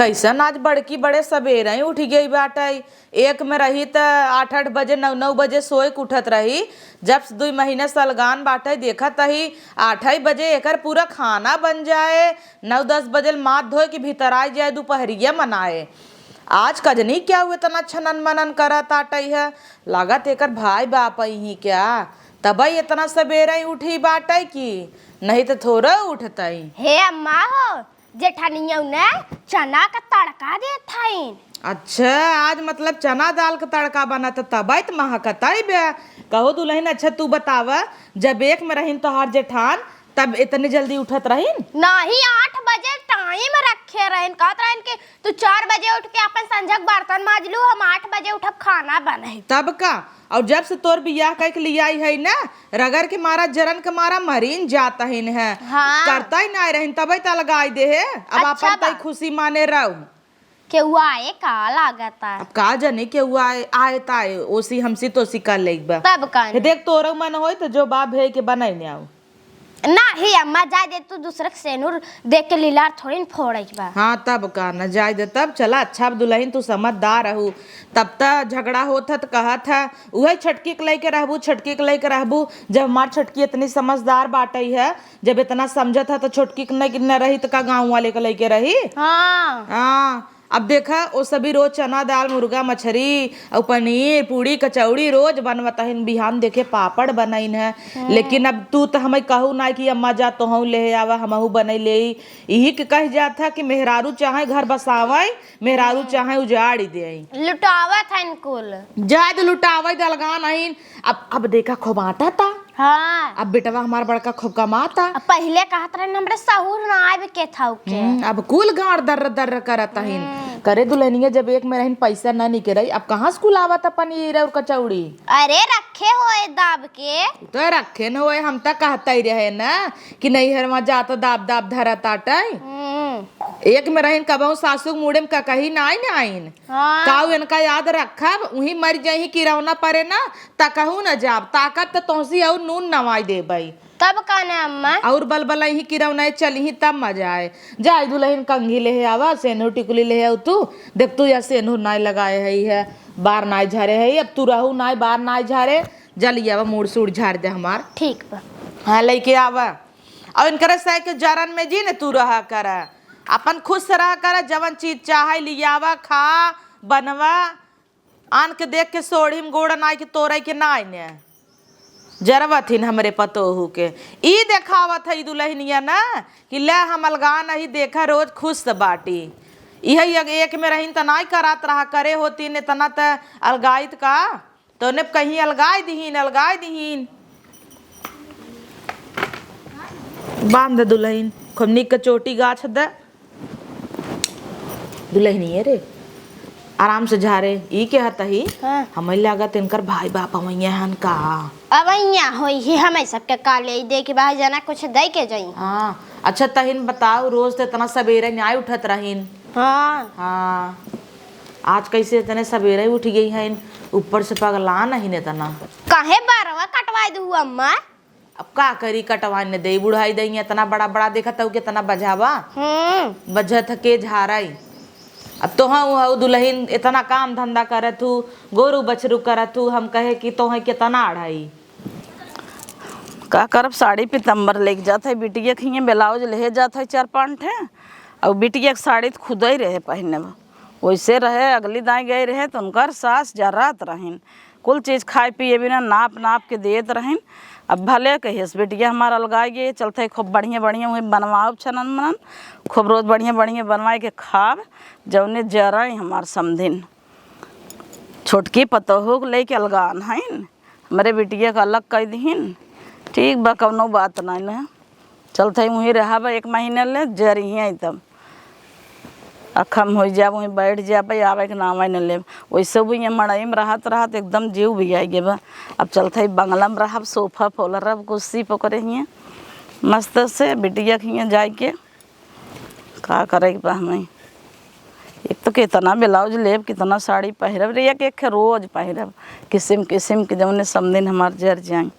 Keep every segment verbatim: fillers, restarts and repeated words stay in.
कैसन आज बड़की बड़े सबेरे ही उठि गई बाटइ। एक में रही त आठ आठ बजे, नौ नौ बजे सोए के उठत रही। जब से दुइ महीने से अलगान बाटइ, देखत ही आठ ही बजे एकर पूरा खाना बन जाए, नौ दस बजे माथ धोए के भीतर आइ जाए, दुपहरिया मनाए। आज कजनी क्या हुए, इतना छनन मनन करत आटइ है। लागत एकर भाई बाप ही क्या, तबइ इतना सबेरे ही उठी बाटइ कि नहीं त थोड़ा उठतइ। हे अम्मा हो, जेठनिया ने चना का तड़का देत हइन। अच्छा, आज मतलब चना दाल का तड़का बनत, तबइ त महकतइ बे। कहो दुलहिन, अच्छा तू बतावा, जब एक में रहिन तोहार जेठान, तब इतनी जल्दी उठत रहिन? नहीं, आठ बजे टाइम रखे रहिन, कहत रहिन कि तू चार बजे उठ के अपन संझक बर्तन माज लू, हम आठ बजे उठब, खाना बनई। तब का? और जब से तोर बियाह कइके लियाई है ना, रगड़ के मारा, जरन के मारा मरीन जात हइन है। हाँ। करतइ नाहीं रहिन, तबइ त अलगाइ देहे। अब अच्छा आपन तइ बा। खुशी माने रहू। केहू आए का लागत है? अब का जाने केहू आए, आए त आए, ओसी हमसी तोसी कर लेब। तब का हे नहीं? देख, तोरो मन होई त जो बाप भे के बनइ ने आऊ। नाही अम्मा, जाए दे, तू दूसरे के सेनुर देख के लीलार थोड़ी न फोड़े के बा। हाँ, तब का न, जाए दे तब। चला, अच्छा, अब दुलहिन तू समझदार रहू। तब त झगड़ा होत ह त कहत ह, उहे छोटकी के लइके रहबू, छोटकी के लइके रहबू। जब हमार छोटकी इतनी समझदार बाटइ है, जब इतना समझत ह, त छोटकी के नहीं, न रही त का गाँव वाले के लइके रही? हाँ। हाँ, अब देखा, ओ सभी रोज चना दाल, मुर्गा, मछरी, अउ पनीर, पूड़ी, कचौड़ी रोज बनवत हइन। बिहान देखे पापड़ बनइन है। हम्म। लेकिन अब तू त हमें कहू ना कि अम्मा जा तोहू लेहे आवा, हमहू बनइ लेई। इही के कह जात ह कि मेहरारू चाहे घर बसावइ, मेहरारू हम्म। चाहे उजाड़ी देई। लुटावत हइन कुल। जाए दे, लुटावइ दे, अलगान हइन। अब, अब देखा, खूब आटा ता। हाँ। अब बेटवा हमार बड़का खूब कमाता। अब पहिले कहत रहन, हमरे सहूर ना आवे के था ओके। हम्म, अब कुल गाड़ दर्र दर्र करत हइन। हम्म। करे दुलहिनिया, जब एक में रहिन पैसा ना निकरई, अब कहाँ से कुल आवत अपन ये हीरा और कचौड़ी? अरे रखे होए दाब के। तो रखे न होए, हम त कहत ही रहे ना कि नैहर में जात दाब दाब धरत आटई। हम्म। एक में रहिन कबहू सासू के मुड़े में ककही नाई नाइन। हाँ। काऊ इनका याद रखब, उही मर जइहीं किरौना परे ना, तकहू न जाब, ताकत त तोहसी अउर नून नवाई देबई। तब का ना अम्मा? अउर बलबलइहीं किरौना चलिहीं तब मजा आए। जाए दुलहिन कंघी लेहे आवा, सेनुर टिकुली लेहे आउ तू, देख तू या सेनुर नाई लगाए हई है, बार नाई झारे हई, अब तू रहू नाई, बार नाई झारे, जल्दी आवा, मूड़ सूड़ झार दे हमार। ठीक बा। हाँ, लइके आवा। अउर इनकरे सह के जरन में जी ने तू रहा करा, अपन खुश रहा करा, जवन चीज चाहे लियावा, खा, बनवा, आन के देख के सोढ़ी में गोड़ नाई के तोड़े के नाई ने। जरवत हिन हमरे पतोहू के। ई देखावत है ई दुलहिनिया ना कि ले हम अलगान ही, देखा रोज खुश से बाटी। इहे एक, एक में रहिन त नाई करात रहा, करे होतीन एतना त अलगाइत का? तोने कहीं अलगाइ दिहीन, अलगाइ दिहीन। बांध दे दुलहिन, खूब नीक के चोटी गाछ दे। दुलहिनिये रे, आराम से झारे। ई के हतही? हाँ। हमइ लागत इनकर भाई बाप अवइया हन का? अवइया होई ही, हमइ सबके काले ही दे के भाई जना कुछ दे के जाई। हाँ, अच्छा तहिन बताओ, रोज त इतना सबेरे नाई उठत रहिन। हाँ। हाँ, आज कैसे इतने सबेरे उठ गई हैं, ऊपर से पगला नहीं इतना। काहे बारवा कटवाई दू अम्मा? अब का करी, कटवाई न दे, बुढ़ाई दई, इतना बड़ा बड़ा देखत हऊ, कितना बजावा। हम्म। बजत के झाराई। अब तोहऊ हऊ दुलहिन, इतना काम धंधा करत हू, गोरू बछरू करत हू, हम कहे कि तोहे कितना अढ़ाई। का करब, साड़ी पीतम्बर लेके जात है, बिटिया के हियाँ ब्लाउज लेहे जात है चार पाँच ठे, अउर बिटिया के साड़ी त खुदे रहे पहिने। वैसे रहे, अगली दाई गए रहे त उनकर सास जरात रहिन, कुल चीज खाए पिए बिना नाप नाप के देत रहिन। अब भले कहियस बिटिया हमार अलगाई गए, चलते खूब बढ़िया बढ़िया वही बनवाओ छनन मनन, खूब रोज बढ़िया बढ़िया बनवाए के खाब, जौने जराई हमार समधिन। छोटकी पतोहू के लेके अलगान हइन, हमरे बिटिया के अलग कइ दिहिन। ठीक बा, कउनो बात नाई न। चलत हई उहीं रहब एक महीने ले, जरिहें तब। अखम होइ जाब, उहीं बैठ जाब, आवे के नामे न लेब। वैसे भी ये मड़ई में रहत रहत एकदम जीव भी आइ गे बा। अब चलत हई बंगला में रहब, सोफा फोलरब, कुर्सी पकड़े हियाँ। मस्त से बिटिया के हियाँ जाइके का करे के बा हमें? एक तो कितना ब्लाउज लेब, कितना साड़ी पहिरब रे, एक एक रोज पहिरब, किसिम किसिम के, जौने समधिन हमार जर जाई,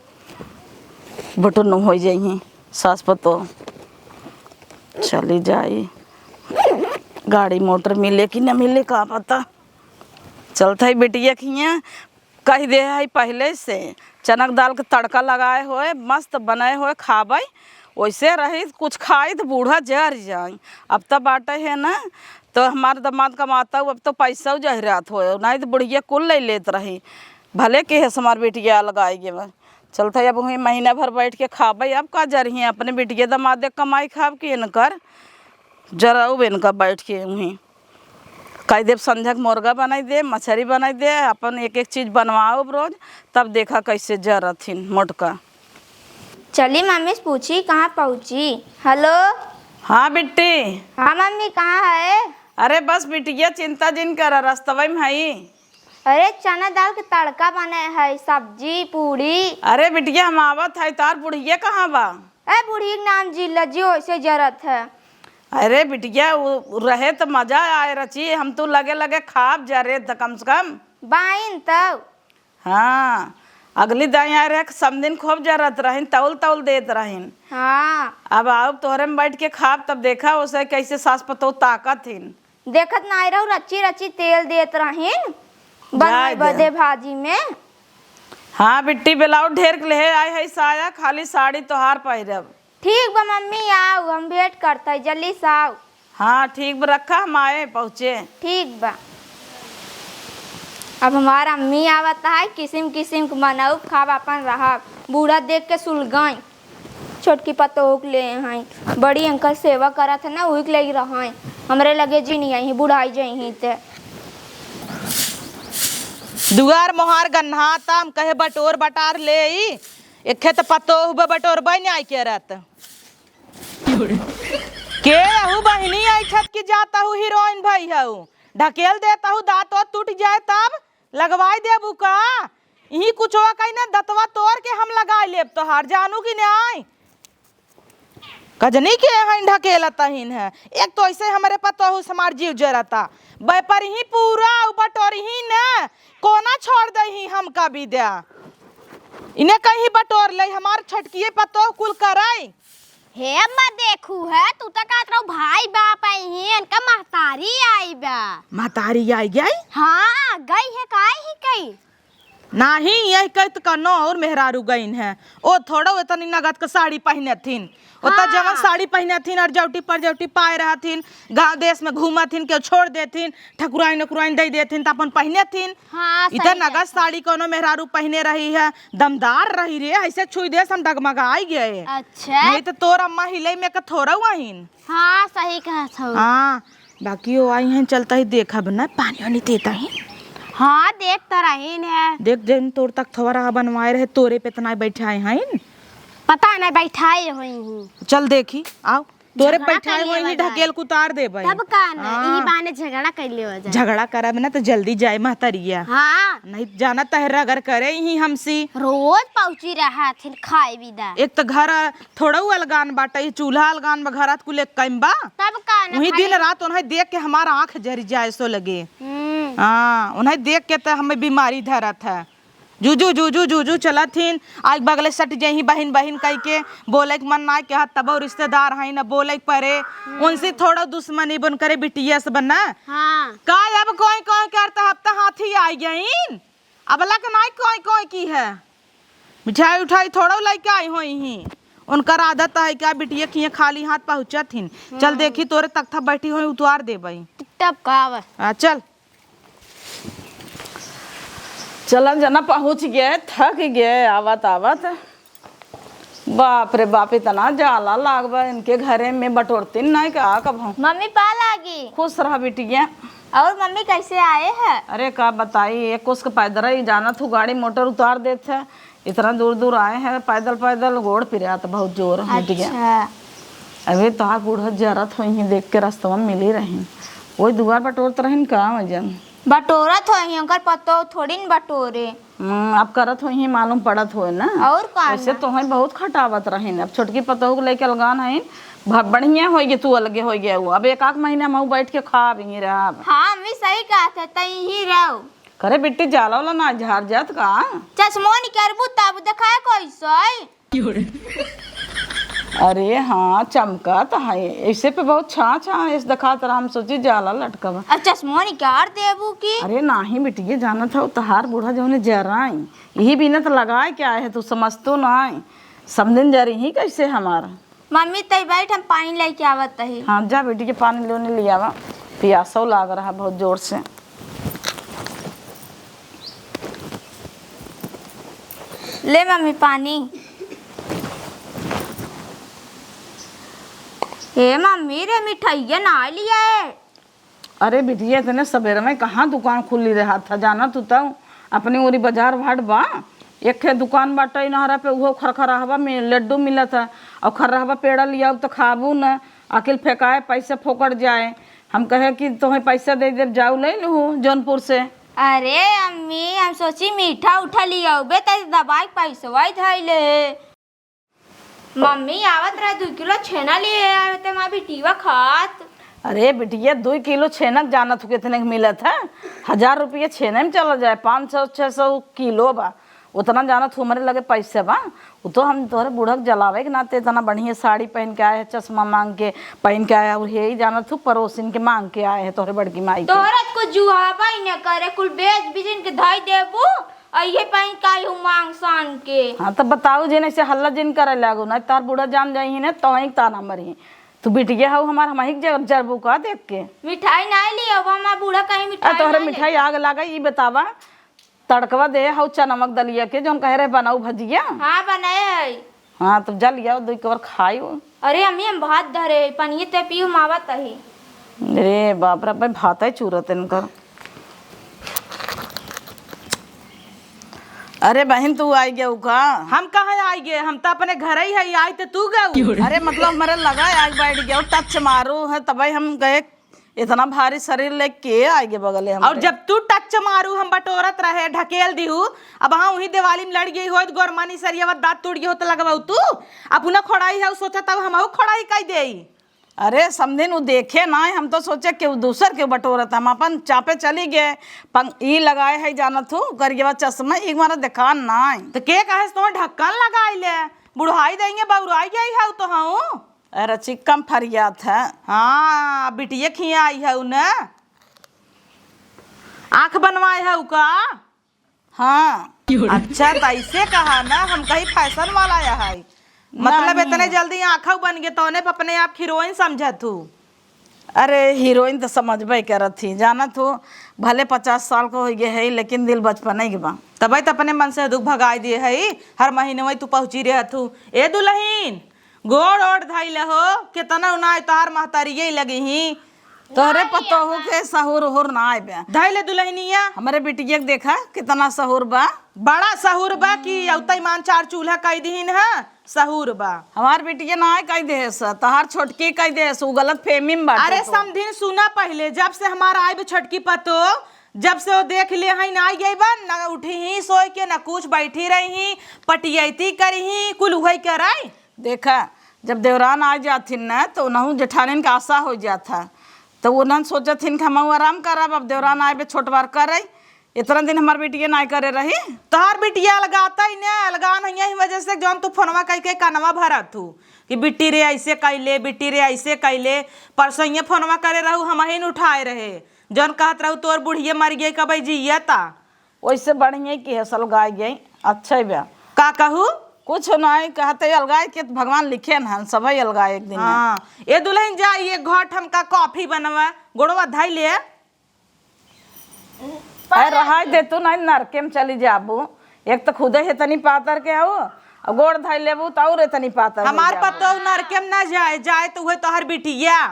बटुन होइ जाई सास पतोह। चली जाई। गाड़ी मोटर मिले कि न मिले, का पता। चलत है बिटिया खिया, कहि दे है पहिले से, चनक दाल के तड़का लगाए होए, मस्त बनाए होए खाबै। वैसे रही कुछ खाई त बूढ़ा जर जाई। अब त बाटे है न, त हमार दमाद कमाता, अब त पैसा जहिरात होए, नाहीं त बुढ़िया कुल ले लेत रही। भले के है हमार बिटिया अलगाई गे बा। चलत है अब वहीं महीना भर बैठ के खाबै, अब का जरिए अपने बिटिया दमाद के कमाई खाब कि इनकर जराउब इनका बैठ के उहीं। कहि देब संझक मुर्गा बनाई दे, मछरी बनाई दे, अपन एक एक चीज बनवाउब रोज, तब देखा कैसे जरथिन मोटका। चली मम्मी से पूछी कहाँ पहुँची। हेलो। हाँ बिट्टी। हाँ मम्मी, कहाँ है? अरे बस बिटिया, चिंता जिन कर, रस्तवे में हई। अरे चना दाल के तड़का बने है, सब्जी पूड़ी। अरे बिटिया, हम आवत है, तार बुढ़िया कहाँ बा? ए बुढ़िया के नाम जिन ला जी, वैसे जरत है। अरे बिटिया, उ रहे त मजा आए रची, हम तू लगे लगे खाब जरे त कम से कम। बाइन तब। हाँ, अगली दाई आए रहे, समदिन खूब जरत रहिन, तौल तौल देत रहिन। हाँ। अब आउब तोहरे में बैठ के खाब, तब देखा ओसे कैसे सास पतोह ताकत हिन। देखत नाई रहू, रच्ची रच्ची तेल देत रहिन बनवाई जाए दे। बदे भाजी में। हाँ बिट्टी, ब्लाउज ढेर के लेहे आई है साया, खाली साड़ी तोहार पहिरब। ठीक बा मम्मी, आउ, हम वेट करत हई, जल्दी से आउ। हाँ ठीक बा, रखा, हम आए पहुँचे। ठीक बा। अब हमार अम्मी आवत है, किसिम किसिम के बनउब खाब, अपन रहब। बूढ़ा देख के सुलगई। छोटकी पतोह के ले हैं, बड़ी अंकल सेवा करत है ना, उही के ले रहे। हमरे लगे जी नहीं आई, बुढ़ाई जाई ही ते। दुआर मोहार गन्हाता, हम कहे बटोर बटार ले ई, एक खेत पतोह बे बटोर बे नहीं आई के रहत। के अहू बहिनी आई खेत की जाता हूँ हीरोइन भई हऊ, ढकेल देता हूँ दांत टूट जाए तब। लगवाई देबू का? इही कुछवा कही ना, दतवा तोड़ के हम लगाई लेब तोहार, जानू कि नाई? कजनी के हईन ढकेलत हईन है। एक तो ऐसे हमरे पतोहू से हमार जीव जरता। बैपर ही पूरा उ बटोर ही न, कोना छोड़ दे ही हमका भी द्या। इन्हें कहीं बटोर ले, हमार छोटकिए पतोह कुल करई। हे अम्मा, देखू है, तू तो कहत रहू भाई बाप आई ही, इनका महतारी आई बा। महतारी आई गई? हाँ, गई है, काहे ही कई? नाही, यही कही तो कनो और मेहरारू गईन है। ओ थोड़ो इतनी नगद के साड़ी पहिने थिन। ओता हाँ। जवन साड़ी पहिने थिन और जौटी पर जौटी पाए रहथिन, गाँव देश में घूमत थिन, केहू छोड़ देथिन, ठकुराइन उकुराइन दे देथिन, त अपन पहिने थिन। हाँ, इतना सही नगद कहत साड़ी कोनो मेहरारू पहिने रही है, दमदार रही रे, ऐसे छुई देस हम डगमगाई गए। अच्छा। नहीं तो तोर अम्मा हिलई में के थोड़ा हुआ हिन। हाँ, सही कहत हऊ। हाँ, बाकी ओ आई हैं, चलता ही देखब ना, पानी वानी देता ही। हाँ, देख तो रही ने। देख, जन तोर तक थोड़ा रहा बनवाए रहे, तोरे पे इतना बैठाए हैं। पता नहीं बैठाए होई ही। चल देखी, आओ। तोरे झगड़ा बैठाए कर होई लेवा ही, जाए। ढकेल के उतार देबे। तब का ना, हाँ। ई बहाने झगड़ा कर लेवा जाए। झगड़ा करब ना तो जल्दी जाए महतरिया। हाँ। नहीं जाना तहरा अगर करे ही हमसी। रोज पहुँची रहा थिन खाए बिदा। एक तो घर थोड़ऊ अलगान बाटे, ई चूल्हा अलगान बा, घरात कुल एक कइम बा। तब का न उही खाली दिन रात उन्हें देख के हमार आँख जरि जाए सो लगे। हम्म। हाँ, उन्हें देख के त हमें बीमारी धरत है। जूजू, जूजू, जूजू चलत हिन, आग बगले सट जही बहिन, बहिन कह के, बोले के मन ना कहत, तबो रिश्तेदार हईन, न बोले के परे। हम्म। उनसे थोड़ा दुश्मनी बन करे बिटिया से बना। हाँ। का अब कोई, कोई करता हफ्ता हाथी आई गईन? अबला के नाई कोई, कोई की है? मिठाई उठाई थोड़ो लइके आई होई ही। उनकर आदत है का बिटिया खिए खाली हाथ पहुँचत हिन। चल हम्म। देखी तोरे तख्ता बैठी होई उतार देबई। तब का आवे? आ, चल। चलन जना पहुँच गए, थक गए आवत आवत। बाप रे बाप, इतना जाला लाग बा इनके घरे में, बटोरतीन नाई का कबहूँ। मम्मी पा लागी। खुश रह बिटिया। और मम्मी कैसे आए हैं? अरे का बताई, एक कोस के पैदल ही जानत हूँ, गाड़ी मोटर उतार देत है, इतना दूर दूर आए हैं पैदल पैदल, गोड़ पिरात बहुत जोर बिटिया। अच्छा। अबे तोहार बूढ़ा जरत होई ही, देख के रस्तवा में मिली रही, वही दुआर बटोरत रहिन का वजन। बटोरत होई ही, ओकर पतो थोड़ी न बटोरे। हम्म, अब करत होई ही, मालूम पड़त होए ना। और का वैसे ना? तोहई बहुत खटावत रहिन, अब छोटकी पतोह के लेके अलगान हईन, भ-, बढ़िया होई गे, तू अलगे होई गे। अब एक आध महीना हम बैठ के खाब ही रहब। हाँ, मम्मी सही कहत है, तई ही रहो। करे बिट्टी, जाला वाला ना झार जात का? चश्मो निकरबू तब देखाए कैसे? अरे हाँ, चमकत है। ऐसे पे बहुत छाँह छाँह है, इस देखात रहा, हम सोची जाला लटकवा। अब चश्मो निकाल देबू की? अरे नाही बिटिया, जानत हौ तहार बूढ़ा जौने जराई, यही बिना त लगाए के आए है, तू समझतो नाही। समधिन जरिही कैसे हमार? मम्मी तई बैठ, हम पानी लेके आवत ही। हाँ जा बेटी के पानी लोने ले आवा, पियासो लाग रहा बहुत जोर से। ले मम्मी पानी। ए मम्मी रे, मिठाइया ना लिया है। अरे बिटिया, इतने सबेरे में कहाँ दुकान खुली रहा था, जाना तू तब अपनी ओरी बाजार भाट बा, एक ठे दुकान बाटे इनहरा पे, उहो खरखराहवा में लड्डू मिलत है, और खर्रहवा पेड़ा लियाऊ तो खाबू न, अकिल फेंकाए, पैसे फोकट जाए। हम कहे कि तोहे पैसा दे देब, जाऊ ले लू जौनपुर से। अरे अम्मी, हम सोची मीठा उठा लियाउबे, त दबाई पैसवा धैले। मम्मी आवत रहे, दुइ किलो छेना लिए आए होते, माँ बिटिया खात। अरे बिटिया, दुइ किलो छेना जानत हो कितने के मिलत है? हजार रुपये छेने में चला जाए, पाँच सौ छः सौ किलो बा। उतना जानत हो हमरे लगे पैसे बा, वो तो हम तोहरे बूढ़ा के जलावे के नाते इतना बढ़िया साड़ी पहन के आए हैं, चश्मा मांग के पहन के आए हैं, और यही जानत हो पड़ोसिन के मांग के आए हैं तोहरे बड़की माई के। तोहरा तो कुछ जुहाबा ही न करे, कुल बेच बिजिन के धई देबू, और ये पहन के आई हूँ मांग सान के। हाँ, तो बताओ जिन, ऐसे हल्ला जिन करे लागो ना, तार बूढ़ा जान जाई ही ना, तो ही ताना मरी। तू बिटिया हऊ हमार, हम ही जर-, जरबू का देख के। मिठाई नाई ली, अब हमार बूढ़ा कहीं आ, मिठाई तोहरे नाई मिठाई लेके। आग लागे, ई बतावा, तड़कवा दे हऊ चनमक दलिया के, जौन कहे रहे बनाऊ भजिया। हाँ, बनाए है। हाँ, तो जा लियाओ, दुई कवर खाई। अरे अम्मी, हम भात धरे है, पनिये ते पीऊ, मावा तही। रे बाप रे, भात है चूरत इनकर। अरे बहिन, तू आई गऊ का? हम कहाँ आई गए, हम तो अपने घर ही है, आई तो तू गऊ। अरे मतलब हमारे लगा आग बैठ गया, टच मारू है, तबे हम गए। इतना भारी शरीर लेके आई गए बगले हम और पे। जब तू टच मारू हम बटोरत रहे, ढकेल दिहू, अब हाँ वही दिवाली में लड़ गई होत, गोरमानी सरियावा दांत टूट गई होत लगवाऊ तू। अपना खोड़ाई है, सोचा तब हम खोड़ाई कई देई। अरे समधिन, उ देखे ना, हम तो सोचे कि उ दूसर के बटोरत, हम अपन चापे चली गए। पंग-, ई लगाए है, जानत हूँ, करियवा चश्मा, ई हमारा देखान ना। तो के कहे से तोहर ढक्कन लगाई ले, बुढ़ाई देंगे, बौराई गई है तो हूँ। अरे चिक्कम फरियात है। हाँ, बिटिया खिया आई है न, आँख बनवाए है का? हाँ। अच्छा, त ऐसे कहा ना, हम कहीं फैशन वाला या है। मतलब, नहीं। इतने जल्दी आँखों बन गए, तौने पे अपने आप हीरोइन समझत हूँ। अरे, हीरोइन तो समझबे करत ही, जानत हो, भले पचास साल को हो गए है, लेकिन दिल बचपने के बा। तबे तो अपने मन से दुख भगाई दिए है, हर महीने वही तू पहुँची रहत हूँ। ए दुल्हन, गोड़ ओढ़ धइले हो, केतना उनाय तोहार महतारिये लगी ही। तोहरे पतोहू के सहूर उहूर ना आइबे। धइले दुल्हनिया। हमरे बिटिया के देखा, केतना सहूर बा। बड़ा सहूर बा कि अउतई मान चार चूल्हा कई दिहिन ह, सहूर बा। हमार बिटिया ना कई देहे स, तोहार छोटकी कई देहे स, उ गलत फेमी में बाटे अरे तो। समधिन सुना पहिले, जब से हमार आइब छोटकी पतोह, जब से वो देख ले हई ना आई गई बा, ना उठी ही सोए के, ना कुछ बैठी रही ही, पटियती करी ही, कुल उहई करई। देखा, जब देवरान आ जाथिन न, तो उनहु जेठानिन के आशा हो जात है। तो उन्हन सोचत हिन कि हमहू आराम करब, अब देवरान आए बे छोटवार करई। इतना दिन हमार बेटिया नाय करे रही। तोहार बिटिया अलगाता ही न, अलगान है यही वजह से जौन तू फोनवा कई के कनवा भरत हू कि बिट्टी रे ऐसे कैले, बिट्टी रे ऐसे कैले। परसों ये फोनवा करे रहू, हमहिन उठाए रहे, जौन कहत रहू तोर बुढ़िया मर गई, कबई जियता। वैसे बढ़िया की है, सलगाई गई, अच्छा ही बा। का कहू? कुछ नहीं कहते, अलगाए के तो भगवान लिखे न हन, सभई अलगाए एक दिन। हाँ, ए दुल्हन जा, ये घोट हमका कॉफी बनवा, गोड़वा धई ले। अरे रहाई दे तू, नहीं नरके में चली जाबू। एक तो खुदे है तनी पातर के हो, और गोड़ धई लेबू तो और तनी पातर हो हमार जाबू। पतोह नरके में ना जाए, जाए तो उहे तोहर बिटिया।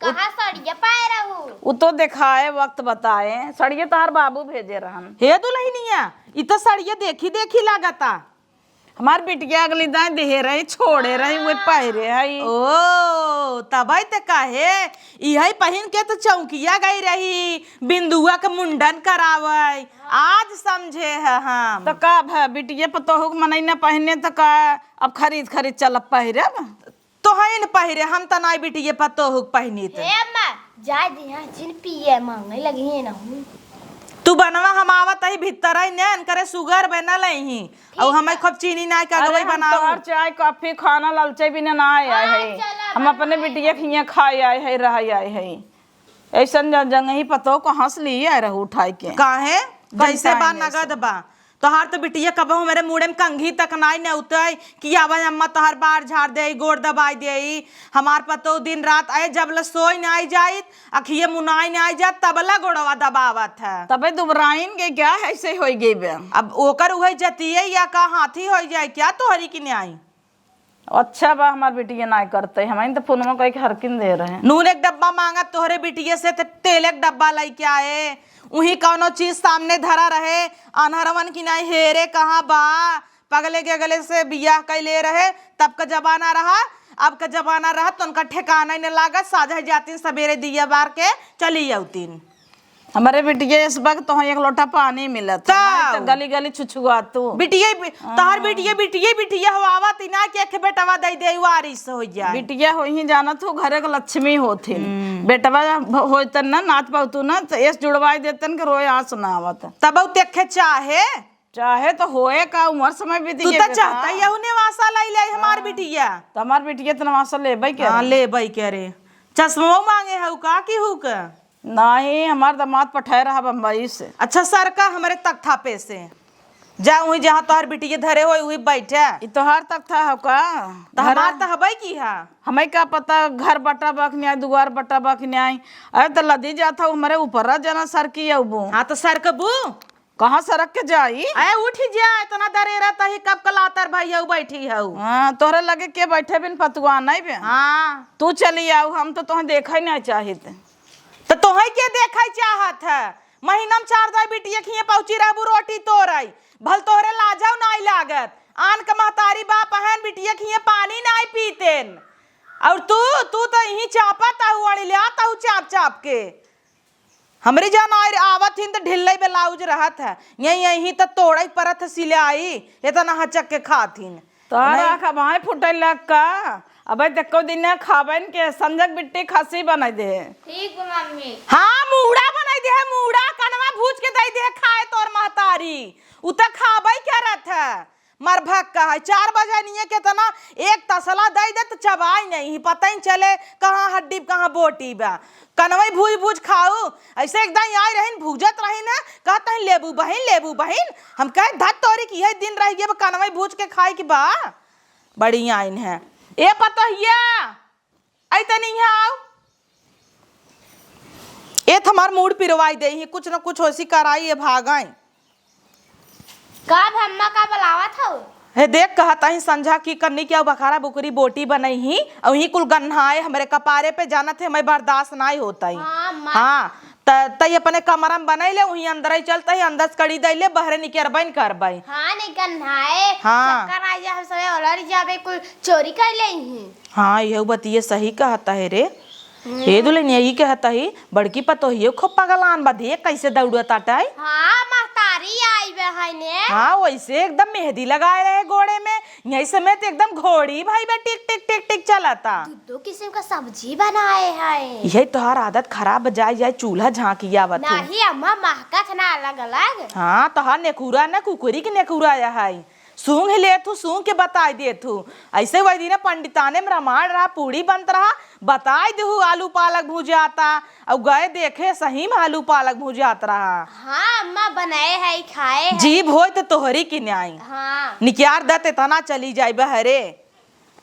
कहाँ सड़िया पाए रहू? उ तो देखाए, वक्त बताए। सड़िया तोहार बाबू भेजे रहन। हे दुल्हनिया, इ तो सड़िया देखी देखी लागता। हमार बिटिया अगली दाएं देहे रही, छोड़े रही, उहे पहिरे हई। ओ, तबई त कहे, इहई पहिन के तो चौकिया गई रही, बिंदुआ के मुंडन करावे। आज समझे ह हम। तो का भ-, बिटिया पतोहू के मनई न पहिने तो का अब खरीद खरीद चलब पहिरब? तोहई न पहिरे, हम त नाई बिटिये पतोहू के पहिनी त। हे अम्मा, जाए दे यहाँ, जिन पिए मांगे लगी है ना हूँ। तू बनवा, हम आवत ही भीतर ही ने, इनकरे sugar बे ना लई ही। और हमें खूब चीनी ना के अरे, अगवई हम बनाऊ। तोहर चाय, कॉफी, खाना ललचे बिना ना आए, आए हाँ, है। चला हम अपने बनवाए। बिटिया के हियाँ खाए आए है, रह आए है। ऐसन ज-, जंगही पतो कहाँ से लिए आए रहू उठाए के? काहे? जैसे बा नगद बा। तोहार तो बिटिया कबहू हमरे मूड़े में कंघी तक नाई न उतई कि आवा अम्मा तोहार बार झाड़ देई, गोड़ दबाई देई। हमार पतो दिन रात आए जब ले सोई नाई जाइत, अखिए मुनाई नाई जात, तबला गोड़वा दबावत है। तबे दुबराइन के क्या है, ऐसे होई गई बे। अब ओकर उहे जतिये या का हाथी होई जाए क्या तोहरी की न्याय? अच्छा बा, हमार बिटिया नाई करते, हमइन तो फोनवा कई के हरकिन दे रहे। नून एक डब्बा मांगत तोहरे बिटिये से, ते तेल एक डब्बा लइके आए। उही कौनो चीज सामने धरा रहे, अनहरवन की नाई हेरे कहाँ बा, पगले के अगले से बियाह कैले रहे, तब का जमाना रहा, अब का जमाना रहा, तो उनका ठिकाना ही न लागत, साझा जातिन सबेरे दिया बार के चली अउतिन। हमरे बिटिया इस वक्त तोहे एक लोटा पानी मिलत है, तब। नहीं तो गली गली छुछुआ तू। बिटिया बि-, हाँ। तोहर बिटिया, बिटिया, बिटिया हवावत ही ना कि एक बेटवा दे दे, वारिस हो जाए। बिटिया हो ही जानत हो, घरे के लक्ष्मी होथिन। हम्म। बेटवा भ-, होतन ना, नात पावतू ना, तो एस जुड़वाई देतन के रोए आंस ना आवत। तब उ देखे चाहे। चाहे तो होए का, उमर समय बीत तू गए तो बे चाहता का? यहू नेवासा लाई ले हमार हाँ। बिटिया। तो हमार बिटिया तो नेवासा लेबे के हाँ, रहे। लेबे के रे। चश्मो मांगे हऊ का कि हू का? नहीं, हमार दामाद पठाए रहा बम्बई से। अच्छा, सर का हमरे तख्ता पे से। जा उही जहाँ तोहर बिटिया धरे होई, उही बैठे। ई तोहार तख्ता हो का? तो हमार घर तो हबे की हा। हमें का पता घर बटा बा कि न्याय, दुआर बटा बा कि न्याय। अरे तो लदी जात हो हमरे ऊपर, जना सर की अबू। हाँ, तो सर के बू। कहाँ सरक के जाई? अरे उठ जा, इतना दरेरा तही कब कलातर भई हऊ बैठी हऊ। हाँ, तोहरे लगे के बैठे बिन पतुआ नहीं बे। हाँ। तू चली आऊ, हम तो तोहे देखा ही नहीं चाहित। तो तोहे के देखा ही चाहत है? महीना में चार दाई बिटिया खिए पहुँची रहबू रोटी तोरई, भल तोहरे लाजौ नाई लागत। आन के महतारी बाप हन, बिटिया खिए पानी नाई पीतेन। और तू, तू तो यहीं चापत हऊ, अड़िल्यात हऊ चाप चाप के। हमरी जान आय-, आवत हिन त ढिल्लई ब्लाउज रहत है, यहीं, यहीं त तोड़ई परत है सिलाई, इतना हचक के खात हिन। तोहरा नहीं। खबाए फुटल लग का? अबे देखो दिन खाबन के संजक बिट्टी खसी बनाई दे। ठीक बा मम्मी। हाँ, मूड़ा बनाई दे है, मूड़ा कनवा भूज के दई दे है खाए तोर महतारी। उ त खाबई करत है। मर भक्का है, चार बजे निये केतना एक तसला दई दे त चबाई नहीं, पता ही चले कहाँ हड्डी कहाँ बोटी बा। कनवई भूज भूज खाऊ, ऐसे एक दाई आई रहिन, भूजत रहिन है, कहत रहिन, "लेबू बहिन, लेबू बहिन।" हम कहे, "धत तोरी की, यही दिन रह गए, अब कनवई भूज के खाए की बा।" बड़ी आइन है। ए पतोहिया, आई तनी यहाँ आओ। ए त हमार मूड़ पिरवाई दे ही, कुछ न कुछ होसी कराई, ए भागाई। का भम्मा का बुलावत हऊ? हे देख, कहत ही संझा की कन्नी के बखारा बुकरी बोटी बनई ही, अउ ही कुल गन्हाए हमरे कपारे पे, जानत है, हमें बर्दाश्त नाई होता ही। हाँ, अम्मा। हाँ, त, तई अपने कमरा में बनई ले, वहीं अंदर ही चलता ही, अंदर से कड़ी दई ले, बहरे निकरबई न करबई। हाँ, नहीं गन्हाए, हाँ। चक्कर आ जाए, हम सबे उलर जाबे, कुल चोरी कर ले ही। हाँ, यहू बतिये सही कहता है रे। हम्म। हे दुल्हनिया, ई कहता ही, बड़की पतोहियो खूब पगलान बा, देख कैसे दौड़त आटा है। हाँ, महतारी आई बे है ने। हाँ, वैसे एकदम मेहंदी लगाए रहे गोड़े में, यही समय तो एकदम घोड़ी भाई बे टिक टिक टिक टिक चलता। दो किस्म का सब्जी बनाए है। यही तोहार आदत खराब, जाए जाए चूल्हा झांकी आवत हो। नहीं अम्मा, महकत ना अलग अलग। हाँ, तोहार नेकुरा ना कुकुरी के नेकुरा है। सूंघ लेत हू, सूंघ के बताई देत हू। ऐसे वही दिन पंडिताने में रामायण रहा, पूड़ी बनत रहा, बताई देहू आलू पालक भुजाता, और गए देखे सही में आलू पालक भुजात रहा। हाँ अम्मा, बनाए है, खाए है। जीभ होय तो तोहरी की न्याय। हाँ। निकियार दत इतना चली जाए बहरे।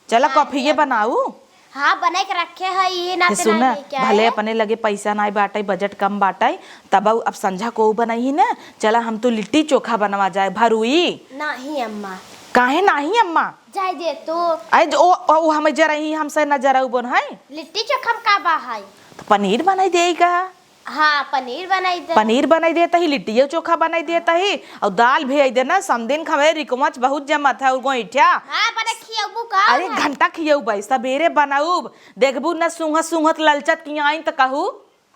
चला, हाँ, कॉफी ये बनाऊ। हाँ, बना के रखे है, ये ना हे सुन, भले अपने लगे पैसा नाई बाटै, बजट कम बाटै, तब अब संझा को बनई ही ना, चला हम तो लिट्टी चोखा बनवा जाए, भरुई। नाही अम्मा। काहे नाही अम्मा? जाए दे तू। अरे जो, ओ, ओ, हम जरा ही, हमसे न जरा बोन है। लिट्टी चोखा में का बा है? तो पनीर बनाई देगा। हाँ, पनीर बनाई दे। पनीर बनाई देता ही, लिट्टियो चोखा बनाई देता ही, और दाल भी आई देना। समदिन खवे रिकमच बहुत जमत है, और गोइठा। हाँ, बने खियबू का? अरे, घंटा खियऊ भाई, सबेरे बनाऊब, देखबू न सूंघत सूंघत ललचत की आइन त कहू।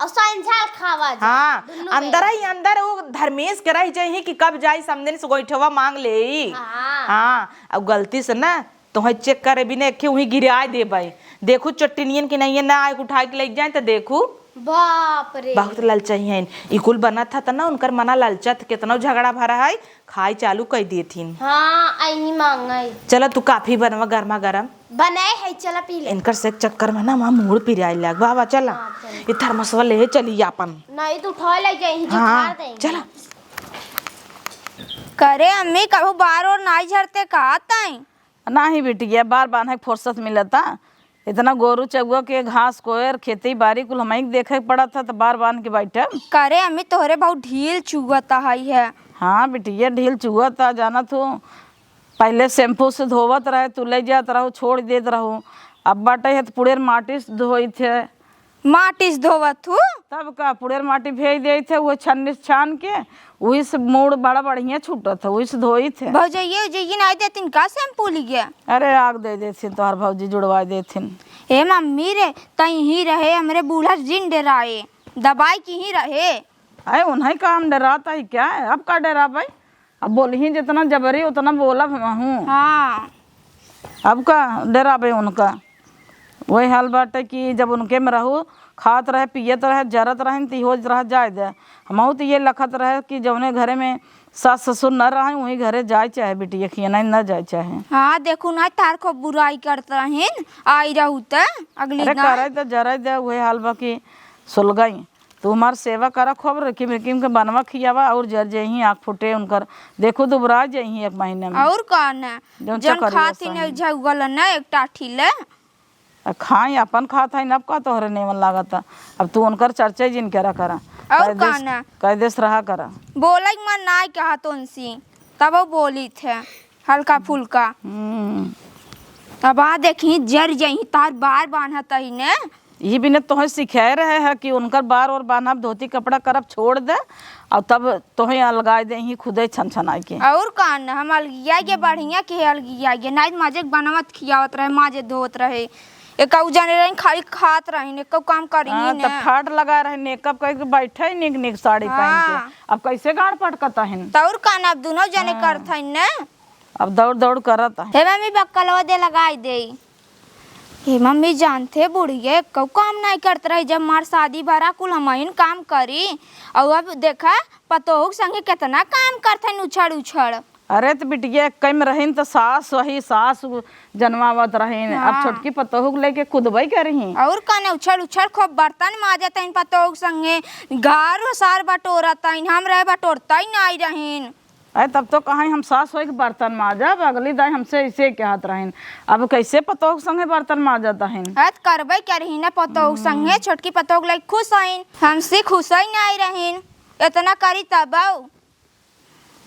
और संझाल खावा जा। हाँ, दुन्नू अंदर में। ही अंदर वो धर्मेश के रह जाई कि कब जाई समदिन से गोइठवा मांग ले। हाँ। हाँ, अब गलती से ना तोहे चेक करे बिना एक उही गिराए देबै। देखू चट्टनियन के नहीं है, ना आए उठाए के लेके जाए तो देखू। बाप रे। बहुत ललचई हैं। ई कुल बनत ह त ना, उनकर मना ललचत, केतनो झगड़ा भरा है, खाई चालू कई देथिन। हाँ, अइनी मांगई। चला, तू काफी बनवा गरमा गरम। बनाए है, चला पी ले। इनकर से चक्कर में ना, हमार मूड़ पिराए लाग। बाबा, चला। हाँ, चला। ये थर्मसवा ले चली आपन। नहीं, तू उठा ले जाई, जो हाँ, फाड़ देंगे। चला। करे अम्मी, कबहू बार और नाई झरते का ताई? नाही बिटिया, बार बान्हे के फुर्सत मिलता? इतना गोरू चउआ के घास कोयर, खेती बारी कुल हमही के देखे के पड़त ह, त बार बान्ह के बैठब। करे अम्मी, तोहरे बहुत ढील चुअत है। हाँ बिटिया, ढील चुअत ह, जानत हो, पहिले shampoo से धोवत रहे, तू ले जात रहू, छोड़ देत रहू। अब बाटे है त पुड़ेर माटी से धोइत है। माटी से धोवत हू? तब का, पुड़ेर माटी भेज देइत है, उहे छन्नी से छान के, उही से मूड़ बड़ा बढ़िया छूटत है, उही से धोइत है। भौजइये उजइये नाई देतिन का shampoo लिगे? अरे, आग दे देथिन, तोहार भौजी जुड़वाए देथिन। ए मम्मी रे, तई ही रहे, हमरे बूढ़ा जिन डेराए, दबाई की ही रहे। अरे, उन्हें का हम डेरात है क्या? अब का डेराबै? अब बोलही जितना जबरी उतना बोलब हमहूँ। हाँ। अब का डेराबे उनका? वही हाल बाटे कि जब उनके में रहू, खात रहे, पियत रहे, जरत रहे, त होत रह जाए दे। हमहू त ये लखत रहे कि जौने घरे में सास ससुर न रहे, वही घरे जाए चाहे बिटिया खियाना न जाए चाहे। हाँ, देखू ना, तार खूब बुराई करत रहिन, आई रहू त अगली अरे दाई। करे त जरे दे, वही हाल बा कि सुलगई। तू हमार सेवा करा खूब, रिकिम रिकिम के बनवा खियावा और जर जइहीं, आँख फूटे उनकर। देखू दुबरा जइहीं एक महीने में। और का न? जौन जौन चकरिया खाती संग। न झउगल न एक टाठी ले। आ खाई अपन खात है, अब का तोहरे नेवन लागत है? अब तू उनकर चर्चा जिन करा करा। और कह देस, का न? कह देस रहा करा। बोले के मन नाई कहा तुनसी, तब वो बोली थे। हल्का फुल्का। हम्म। अब आ देखी, जर जइहीं, तार बार बान्हत ही ने। ई बिना तोहे सिखाए रहे है कि उनकर बार और बान्हब, धोती कपड़ा करब, छोड़ दे, और तब तोहे अलगाए देहीं खुदे छन छनाए के। और का न, हम अलगिया के बढ़िया के अलगिया के, नाई मजे के बनवत खियावत रहे, माजे धोवत रहे। एक उ जाने रही खाली खात रही, एक काम करी हाँ, ही तब ना। ठाट लगा रहे, makeup करके बैठे निक निक साड़ी पहन के। हाँ। अब कैसे गाड़ पटकता है? तौर का न, अब दोनों जने हाँ। करत है ना। अब दौड़ दौड़ करत है। हे मम्मी, बक्कलवा दे लगाई दे। हे मम्मी, जानते बुढ़िया एक्को काम नाई करत रही, जब मार शादी भरा कुल हमहिन काम करी। और अब देखा, पतोहू के संगे कितना काम करत है उछड़ उछड़। अरे त बिटिया, एक्कै में रहिन त सास वही सास जनवावत रहिन। अब हाँ। छोटकी पतोहू के लेके कुदबई करिहीं। और कने उछड़ उछड़ खूब बर्तन माजत हइन पतोहू के संगे, घर ओसार बटोरत हइन, हम रहे बटोरतई नाई रहिन। अरे तब तो कहीं हम सास होई के बर्तन माजब, अगली दाई हमसे ऐसे कहत रहिन। अब कैसे पतोह के संगे बर्तन माजत हइन? अरे त करबे करिही ना पतोह के संगे, हम्म। छोटकी पतोह के लइके खुश हइन, हमसे खुश ही नाई रहिन। इतना करी तबौ।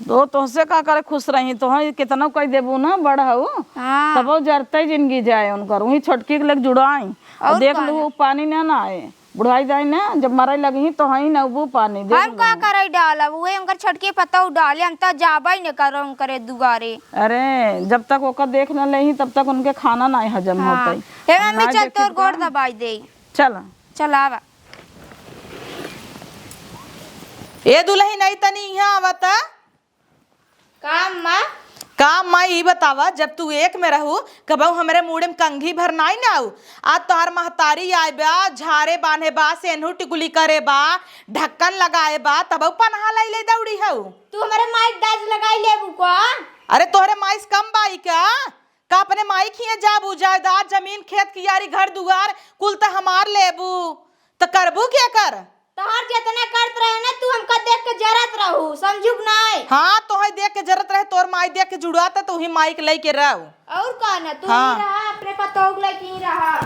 तो तोहसे का करे खुश रही, तोह कितनो कह देबू ना बड़ हऊ, हाँ। तबौ जरते जिंदगी जाए उनकर, वही छोटकी के लइके जुड़ाई। और और देख का लू ना? पानी ना ना आए। बुढ़ाई जाई ना, जब मरई लगिहीं तो हई ना उबू पानी, देख हम का लेबू। करई डालब, उहे उनकर छोटकी पतोह डाले, हम त जाबई न करब उनकरे दुआरे। अरे, जब तक ओकर देख न लेही, तब तक उनके खाना नाई हजम हाँ। होतई। हे हम मम्मी, नाई चल देखी तोर तो गोड़ का? दबाई देई। चल। चल आवा। ए दुलही, नहीं तनी इहाँ आवता। का अम्मा? का अम्मा, ई बतावा, जब तू एक में रहू, कबहू हमरे मूड़े में कंघी भर नाई न आऊ? आज तोहार महतारी आए बा, झारे बान्हे बा, सेन्हू टिकुली करे बा, ढक्कन लगाए बा, तबहू पनहा लई ले दौड़ी हऊ। तू हमरे माई के दाज लगाई लेबू का? अरे, तोहरे माई से कम बाई का? का अपने माई खिए जाबू? जायदाद, जमीन, खेत, कियारी, घर दुआर कुल त हमार लेबू, त करबू के कर? तोहार जेतना करत रहे ना, तू हमका देख के जरत रहू, समझू कि नाय? हाँ, तोहे देख के जरत रहे, तोर माई देख के जुड़ात, तू ही माई के लइके रह। और का ना, तू हाँ। ही रहा, अपने पतोह के लइके ही रहा।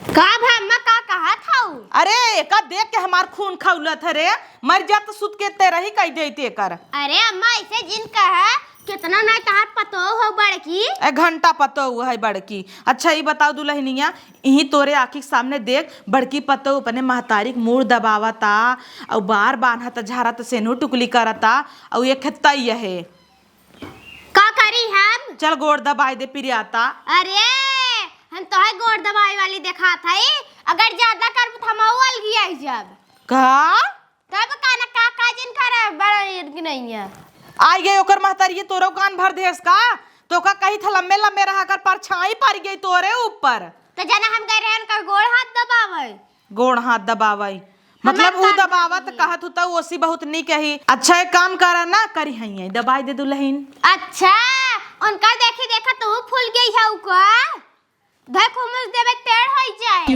का भा अम्मा, का कहत हऊ? अरे, एका देख के हमार खून खौलत है रे, मर जा त सुत के ते रही कह देते कर। अरे अम्मा, ऐसे जिन कहा, केतना नाई तहार पतोह हो बड़की। ए घंटा पतोह है बड़की। अच्छा, ई बताओ दुलहिनिया, इही तोरे आँखी के सामने देख, बड़की पतोह अपने महतारी के मूड़ दबावता, अउ बार बान्हत झारत सेन्हू टुकली करता, अउ एक तई है। का करी हम? चल गोड़ दबाई दे पिरियाता। अरे, हम तोहे गोड़ दबाई वाली देखात हई, अगर ज्यादा करबू त हम अलगियाई जब। का? तब का ना, का, का जिन करे, बड़ा नीक नहीं है। आई गई ओकर महतारी, तोरो कान भर देस का? तो का कही था लम्बे लम्बे रहा कर, परछाई पड़ गई तोरे ऊपर। तो जाना हम गए रहन का गोड़ हाथ दबावे। गोड़ हाथ दबावइ। मतलब हमार ऊ कान दबावत फूट गई। कहत हूँ त ओसी बहुत नीक ही। अच्छा, एक काम करा ना, करिहइया दबाइ दे दुलहिन। अच्छा, उनकर देखी देखा तू फूल गई हउ का? धर खुमुस देबे टेढ़ होइ जाए।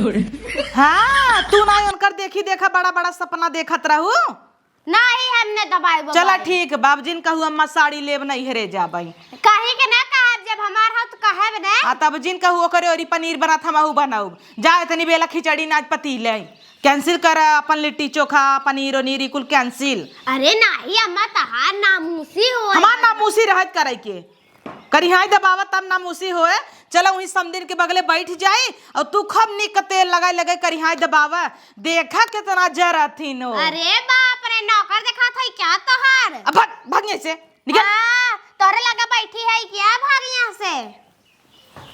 हाँ, तू ना उनकर देखी देखा बड़ा बड़ा सपना देखत रहू। नाही, हम न दबाइब चला ओबाइब। ठीक, बाबूजिन कहू अम्मा साड़ी लेब नइहरे जाबइ। कही के ना कहब, जब हमार हो त कहब ना। हाँ, तब जिन कहू ओकरे ओरी पनीर बनत हमहू बनउब। जा एतनी बेला खिचड़ी नाज पतीले। Cancel कर अपन लिट्टी चोखा, पनीर ओनीर, ई कुल cancel। अरे नाही अम्मा, तहार नामूसी होइ। हमार नामूसी रहत करइ के। करिहाई दबावत तब नामूसी होए। चला उहीं समधिन के बगले बैठ जाई अउर तू खूब नीक क तेल लगाइ लगाइ करिहाई दबावा। देखा केतना जरथिन हो। अरे बाप रे, नौकर देखात है क्या तोहार? अब भाग, भाग यहाँ से, निकल। हाँ, तोहरे लगे बैठी है क्या? भाग यहाँ से।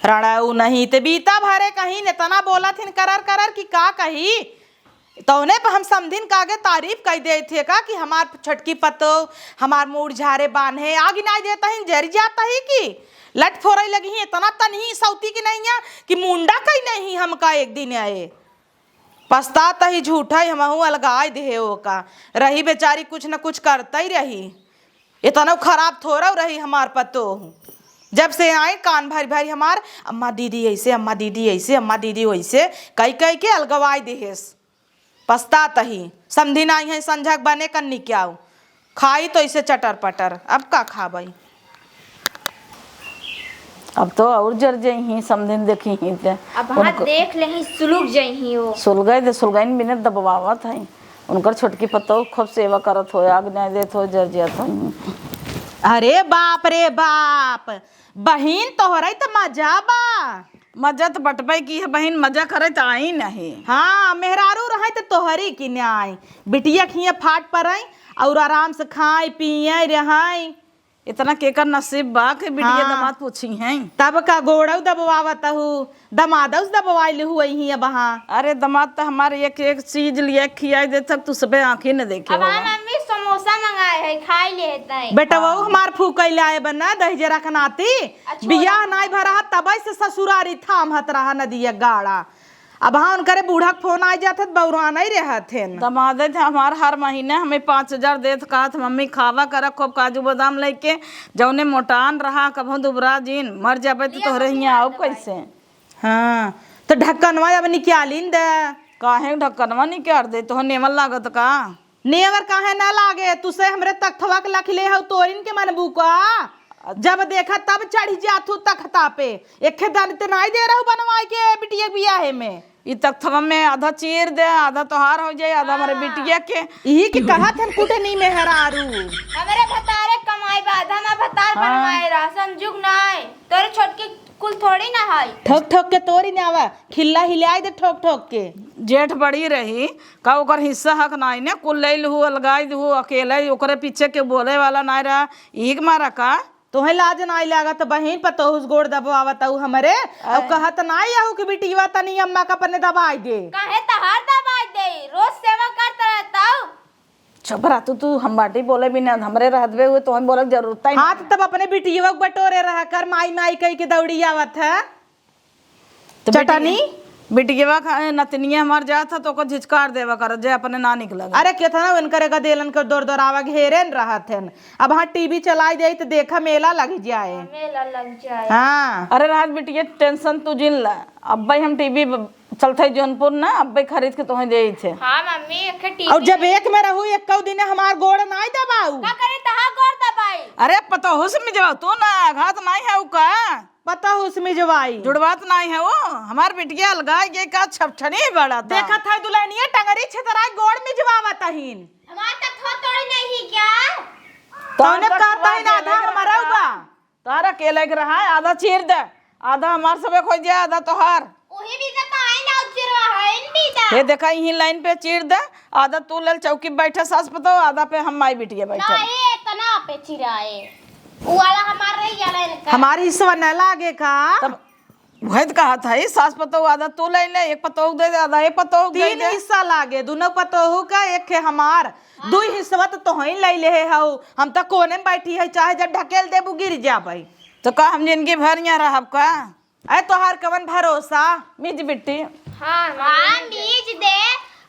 रणऊ नहीं ते बीता भरे कहीं एतना बोलत हिन करर करर कि का कही। तौने पे हम समधिन का आगे तारीफ कइ देत है का कि हमार छोटकी पतोह, हमार मूड़ झारे बान्हे, आग नाई देत ही, जरि जात ही कि लट फोरइ लगी ही, एतना तनही सौती कि नहीं है कि मुंडा कइ नहीं हमका एक दिन आए। पछतात ही झूठा ही हमहू अलगाइ देहे ओका, रही बेचारी कुछ न कुछ करतइ रही। एतनउ खराब थोरउ रही हमार पतोह। जब से आइन कान भरि भरि हमार, "अम्मा दीदी अइसे, अम्मा दीदी अइसे, अम्मा दीदी ओइसे," कहि कहि के अलगवाइ देहेस। पछतात ही, समधिन आइहैं संझक बने कन्नी क्याउ। खाई तो अइसे चटर पटर, अब का खाबइ? अब तो अउर जर जइहीं, समधिन देखिहीं ते। अब हाँ उनको देख लेहीं, सुलुग जइहीं वो। सुलगइ दे, सुलगइन बिने दबवावत है। उनकर छोटकी पतोह खूब सेवा करत होए, आग नाई देत होए, जर जात होए। अरे बाप रे बाप, बहिन तोहरइ त मजा बा। मजा त बटबइ की है बहिन, मजा करइ त आई नहीं। हाँ, मेहरारू रहइ त तोहरी की न्याय। बिटिया खिया फाट परइ अउर आराम से खाइ पियइ रहइ। इतना केकर नसीब बा कि बिटिया हाँ। दमाद पूछी हैं। तब का गोड़उ दबवावत हू, दमादउ से दबवाइ लिहू अइहीं अब हाँ। अरे दमाद त हमार एक एक चीज लिए खियाइ देत हक, तू सबे आँखी न देखे अब हाँ होगा। मम्मी समोसा मंगाए है, खाइ लेत है। बेटवउ हाँ। हमार फूकइ लाए बना दही जरा के नाती, अच्छा, बियाह नाई भरा तबइ से ससुरारी थामहत रहा नदिया गाड़ा। अब हाँ, उनकरे बूढ़ा के फोन आइ जात है, त बउरानइ रहत है न। दमादे थे हमार हर महीने हमें पाँच हजार देत, कहत, "मम्मी, खावा करा खूब काजू बादाम लइके, जउने मोटान रहा, कभो दुबरा जिन, मर जाबे त लिया तोहरे मम्मी, हियाँ हाथ आउब दबाई। कइसे?" हाँ, त ढक्कनवा अब निकालिन दे। काहे ढक्कनवा निकाल दे, तोह नेवन लागत का? नेवर काहे ना लागे? तुसे हमरे तख्तवा के लखले हउ, तोरिन के मनबू का? जब देखा तब चढ़ि जात हू तख्ता पे। एक्खे दान ते नाई दे रहू बनवाइ के बिटिया के बियाहे में। ई तख्तवा में आधा चीर दे, आधा तोहार होइ जाए, आधा हमरे हाँ। बिटिया के। इही के कहत हन कुटनी मेहरारू। हमरे भतारे कमाई बा, आधा हमार भतार हाँ। बनवाए रहा, संजुग नाई। तोरे छोटकी कुल थोड़ी ना है। ठोक ठोक के तोरिन आवा, खिल्ला हिलाइ दे ठोक ठोक के। जेठ बड़ी रही, का ओकर हिस्सा हक नाई ने, कुल लइ लहू, अलगाइ दहू, अकेले ओकरे पीछे के बोले वाला नाई रहा, इही के मारा का? तोहे लाज नाई लागत बहिन, पतोहू से गोड़ दबवावत हऊ हमरे, अउ आय। कहत नाई हऊ कि बिटिया तनी अम्मा का अपने दबाइ दे। काहे तहार दबाइ दे? रोज सेवा करत रहत हऊ। चुप रह तू, तू हम बाटी बोले भी ना, हमरे रहत बे हुए तो हम बोले जरूरत ही हाँ, नहीं। तो तब अपने बिटिया के बटोरे रहा कर, माई माई कहि के दौड़ी आवत है। तो चटनी? बिटिया, बिटिया खा-, नतनिया हमार जात है तो ओकर झिझकार देवा कर, जे अपने ना निकलेगा। अरे केतना उनकर गदेलन के दौड़ दौड़ावा घेरे न रहत हैं। अब हाँ टीवी चलाइ दे तो देखा मेला लग जाए। मेला लग जाए। हाँ। अरे रात बिटिया tension तू जिन ला, अब भाई हम टीवी ब-, चलत है जौनपुर ना, अब्बे खरीद के तोहे देइत है। हाँ मम्मी, एक ठे टीवी अउर जब ले। एक में रहू, एक्कउ दिन हमार गोड़ नाई दबाऊ। का करे तहार गोड़ दबाई? अरे पतोहू से मिजवाऊ, तू ना आघात नाई हऊ का? पतोहू से मिजवाई। जुड़वात नाई हऊ, हमार बिटिया अलगाइ के का छपछनी बड़ा था। देखत है दुलहनिया टंगरी छितराई गोड़ मिजवावत हीन। हमार तख्तवा तोड़ी नहीं क्या? तौने तख्तवा कहता ही ना के था लेके हमारा रखा। हुआ। तोहरा के लेके रहा है, आधा चीर दे, आधा हमार सबे खोइ जाए, आधा तोहार। उही भी तो काहे ना उचिरवा है, इन भी तो। हे देखा, इही लाइन पे चीर दे, आधा तू लेल चौकी पे बैठे सास पतोह, आधा पे हम माई बिटिया बैठे। नहीं, इतना पे चिराए। उ वाला हमार रही जाला इनका। हमारी हिस्सा न लागे का? तब वही तो कहा था, ई सास पतोह आधा तू ले ले, एक पतोह दे दे, आधा एक पतोह दे तीन दे। हिस्सा लागे, दुनो पतोहू का, एक है हमार। हाँ। दुई हिस्सा तो तोहई ले ले हऊ। हम तो कोने में बैठी है, चाहे जब ढकेल देबू गिर जाबई। तो का हम जिंदगी भर यहाँ रहब का? अरे तोहार कवन भरोसा? मिज बिट्टी, हाँ, हाँ, मीज दे,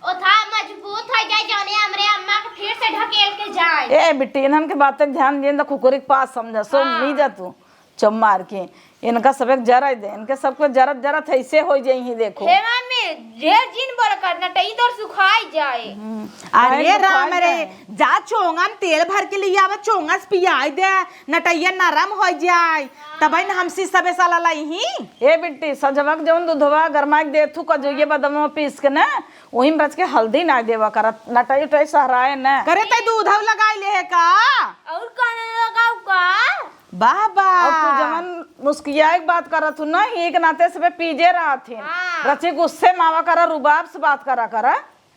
ओथा मजबूत होइ जाए, जौने हमरे अम्मा के फिर से ढकेल के जाए। ए बिट्टी, इन्हन के बातें ध्यान दे, खुकुरी के पास समझा, सो हाँ। मीजा तू, चुप मार के। इनका सबके जरा दे, इनके सबके जरत जरत ऐसे होइ जाई ही, देखो। हे मम्मी, ढेर जिन बोल कर, नटई तोर सुखाई जाए। हम्म। अरे काहे राम सुखाई रे, जाए? जा चोंगा में तेल भर के लियावा, चोंगा से पियाई दे, नटइया नरम होइ जाए, तबही न हमसे सबे साला लइही। ए बिट्टी, सजवक जौन दुधवा गरमाइक देथू, कजोइये बदमवा पीस के न, ओही में रच के हल्दी नाइ देवा करत, नटई उटई सहराए न। करे तै दूधव लगाई लेहे का? और का न लगाऊ का? वाह, वाह। और तू जवन मुस्कियाए के बात करत हू ना, एक नाते सबे पीजे रहत ही। हाँ। रची गुस्से मावा करा, रुबाब से बात करा करा।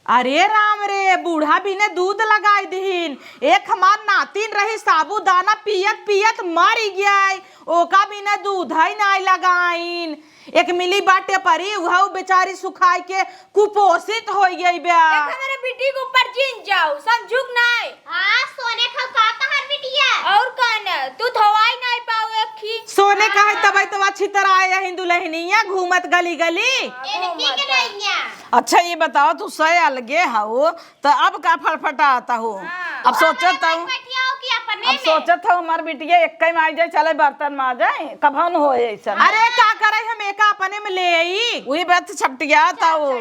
अरे राम रे, बूढ़ा बिने दूध लगाई दिहिन। एक हमार नातिन रही, साबूदाना पियत पियत मरि गई, ओका बिने दूध ही नाई लगाइन। एक मिली बाटे परी, उहउ बेचारी सुखाई के कुपोषित होइ गई बा। देख, हमरे बिट्टी के ऊपर जिन जाओ, समझुक नाय। हाँ, सोने खाओ का तहार बिटिया? और का न, तू धोवाई नाय पाओ एक ही। सोने का है, हाँ। तबही तो अच्छी तरह आए हैं दुल्हनिया, घूमत गली गली। इनकी के नहीं है। अच्छा, ये बताओ, तू सय अलगे हऊ, त अब का फड़फड़ात हऊ? हाँ। अब सोचत हऊ, बैठिया हो कि अपने अब में? सोचत हऊ, हमार बिटिया एक्कै में आ जाए, चले बर्तन माजे, कभन होए ऐसा? अरे का करे, हम एका अपने में ले आई। उही बात छपटियात हऊ।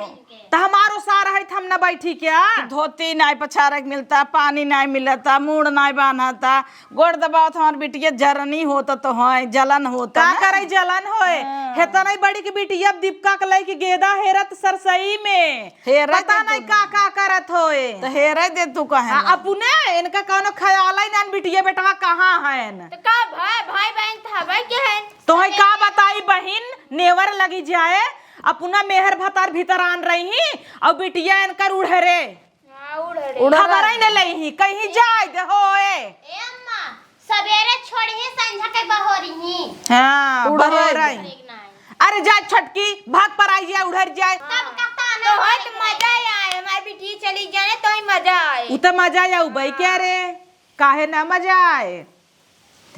त हमारो सार है, हम न बैठी क्या? धोती नाई पछारे के मिलता, पानी नाई मिलता, मूड़ नाई बान्हता, गोड़ दबावत हमार बिटिया जरनी होत तो है, जलन होत का ना। करे जलन होए? हाँ। हेतनई बड़ी के बिटिया अब दीपका के लइके गेदा हेरत सरसई में। हेरे पता दे नहीं तू का ना। का करत होए। तो हेरे दे तू कहे आ, ना। अपने इनका कौनो ख्याल ही ना, बिटिया बेटवा कहाँ हैं? तो का भाई, भाई बहन तो हवे के हैं। तोहे का बताई बहिन, नेवर लगी जाए, अपना मेहर भतार भीतर आन रही और बिटिया इनकर उड़हरे। हाँ, उड़हरे। उड़हरे। खबर ही न लई ही, कहीं जाए दे होए। ए अम्मा, सबेरे छोड़ी ही, संझा के बहोरी ही। हाँ, उड़हरे। बहोरी। अरे जा छोटकी, भाग पर आई जाए, उड़हर जाए। तब कहता ना तो होत मजा आए, हमारी बिटिया चली जाए तो ही मजा आए। उ तो मजा आए, उबई के रे। काहे ना मजा आए?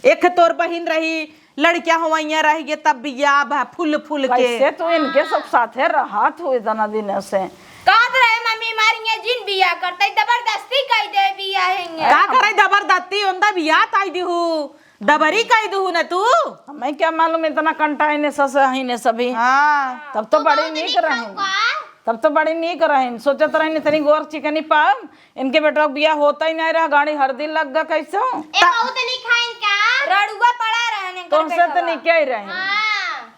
एक तोर बहिन रही, लड़किया होवइया रह गए, तब बियाह भा फूल फूल के। कैसे तू इनके सब साथे रहत हो इतना दिन से? कहत रहे मम्मी, हमारी ये जिन बियाह करते, जबरदस्ती कई दे बियाह है। का करे जबरदस्ती, उनका बियाह ताई दिहू, दबरी कई दिहू न तू। हमें क्या मालूम इतना कंटाइने सस हईने सभी। हाँ। तब तो तू बड़ी बहुत नीक नीक रही। खाऊंगा। तब तो बड़ी नीक रही, सोचत रही इतनी गोर चिकनी पाम, इनके बेटवा के बियाह होता ही नहीं रहा, गाड़ी हरदी लग गा कैसे? ए, बहुत नहीं खाइन का? रड़ुआ पड़ा रहन इनकर तोहसे तो बेटवा। नहीं कह रहे। हाँ।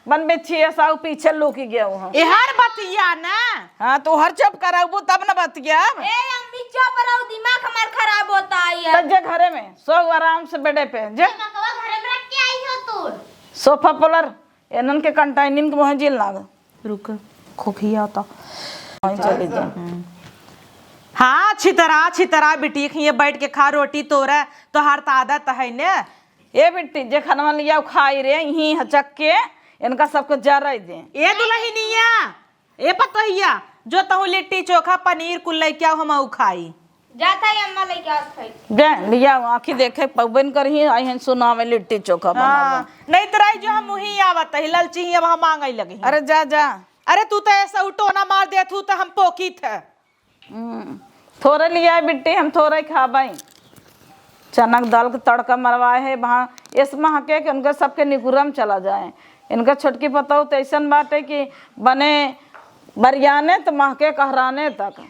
बन बेचिए साउ पीछे लुक गया हूँ। एहर बतिया ना। हाँ, तो हर चुप कराबू तब न बतिया। ए अम्मी चुप रहो, दिमाग हमार खराब होता है तो यार। जे घरे में सो आराम से बेडे पे जे। दिमागवा घरे में रख के आई हो तू। सोफा पलर, एनन के कंटाइनिन के मुँह जिन लाग। रुक, खोखिया होता। वहीं चले जा। हम्म। हाँ, छितरा, छितरा, बिटिया खिए बैठ के खा रोटी तोरा, तोहार त आदत है ने। ए बिट्टी, जे खनवा लिया खाई रे, यहीं हचक के, इनका सबके जराई दे। ए दुल्हनिया, ए पतोहिया, जो तहु लिट्टी चोखा, पनीर कुल लइके आओ, हम ऊ खाई। जात है अम्मा लइके आवत है। दे, लिया, आँखी देखे, पौबन करही, आई हैं सुनावे लिट्टी चोखा बनावा। हाँ, नहीं तो रही जो हम वहीं आवत है, ललची ही अब हम मांगे लगे हैं। अरे जा, जा। अरे तू तो ऐसा उटोना मार देत हूँ तो हम पोकित है। हम्म, थोड़े लिया बिट्टी, हम थोड़े खाबाई। चनक दाल के तड़का मरवाए है, वहाँ इस महके के उनके सबके निकुरम चला जाए। इनका छोटकी पतोह तो ऐसन बाटे कि बने बरियाने तो महके कहराने तक।